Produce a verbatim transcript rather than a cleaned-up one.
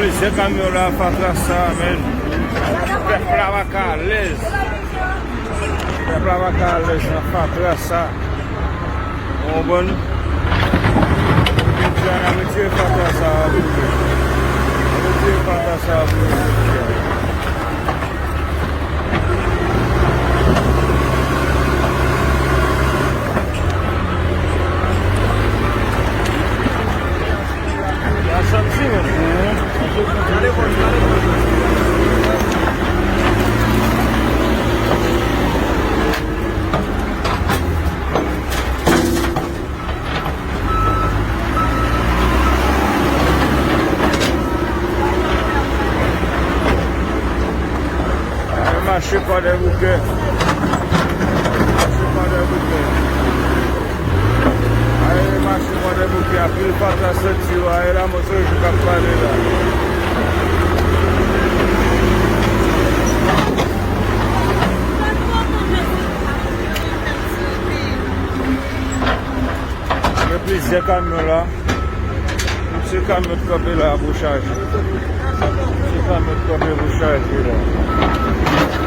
Plizyè kamyon la, fatra sa, men pèp la pa ka alèz. Pèp la pa ka alèz nan fatra sa. Ou konprann? Jodi a, n a retire fatra sa a pou yo. N a retire fatra sa a pou yo jodi a. Ay, mache Kwadèboukè. Mache Kwadèboukè. Ay, mache Kwadèboukè. Anpil fatra santi yo. Ay, la, mwen se jou k ap pale la. Gen plizyè kamyon la. Tout se kamyon k kanpe la pou chaje. Tout se kamyon k kanpe pou chaje la.